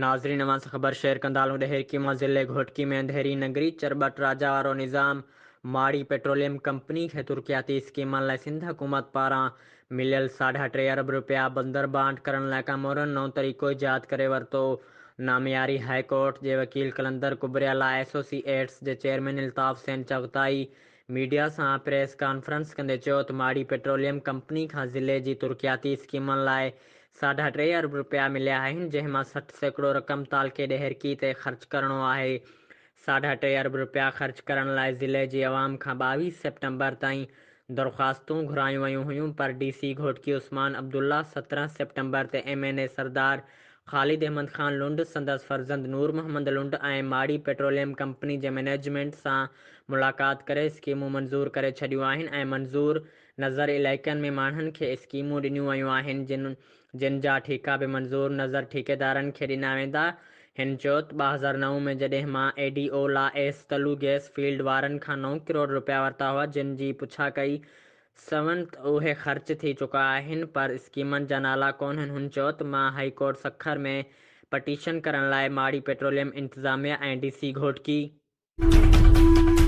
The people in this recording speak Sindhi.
ناظرين اوهان سان خبر شيئر ڪندا هلون ڏهرڪي مان ضلعي گهوٽڪي ۾ انڌيري نگري چرٻٽ راجا وارو نظام ماڙي پيٽروليم ڪمپني کي ترقياتي اسڪيمن لاء سنڌ حڪومت پاران مليل ساڍا ٽي ارب رپيا بندر بانڊ ڪرڻ لاء ڪامورن نئون طريقو ايجاد ڪري ورتو. نامياري هاء ڪورٽ جي وڪيل قلندر ڪبريا لاء ايسوسي ايٽس جي چيئرمين الطاف حسين چغتائي ميڊيا سان پريس ڪانفرنس ڪندي چيو ته ماڙي پيٽروليم ڪمپني کان ضلعي جي ترقياتي اسڪيمن لاء ساڍا ٽي ارب رپيا مليا آهن جنهن مان 60% رقم تعلقي ڏهرڪي تي خرچ ڪرڻو آهي. ساڍا ٽي ارب رپيا خرچ ڪرڻ لاء ضلعي جي عوام کان 22 سيپٽمبر تائين درخواستون گهرايون ويون هيون پر D C Ghotki Usman Abdullah 17 September تي M N A Sardar Khalid Ahmed Khan Lund, سندس فرزند نور محمد لنڊ ۽ ماڙي پيٽروليم ڪمپني جي مئنيجمينٽ سان ملاقات ڪري اسڪيمون منظور ڪري ڇڏيون آهن ۽ منظور نظر علائقن ۾ ماڻهن کي اسڪيمون ڏنيون ويون آهن جن جن جا ٺيڪا به منظور نظر ٺيڪيدارن کي ڏنا ويندا. هن چيو ته 2009 ۾ جڏهن مان اي ڊي او لا ايس تلو گئس فيلڊ وارن کان نو ڪروڙ رپيا ورتا هئا جن جي پڇا ڪئي سون ته اهي خرچ ٿي چڪا آهن پر اسڪيمن جا نالا ڪونهن هن چيو ته مان هائي ڪورٽ سکر ۾ پٽيشن ڪرڻ لاء ماڙي پيٽروليم انتظاميه ۽ ڊي سي گهوٽڪي.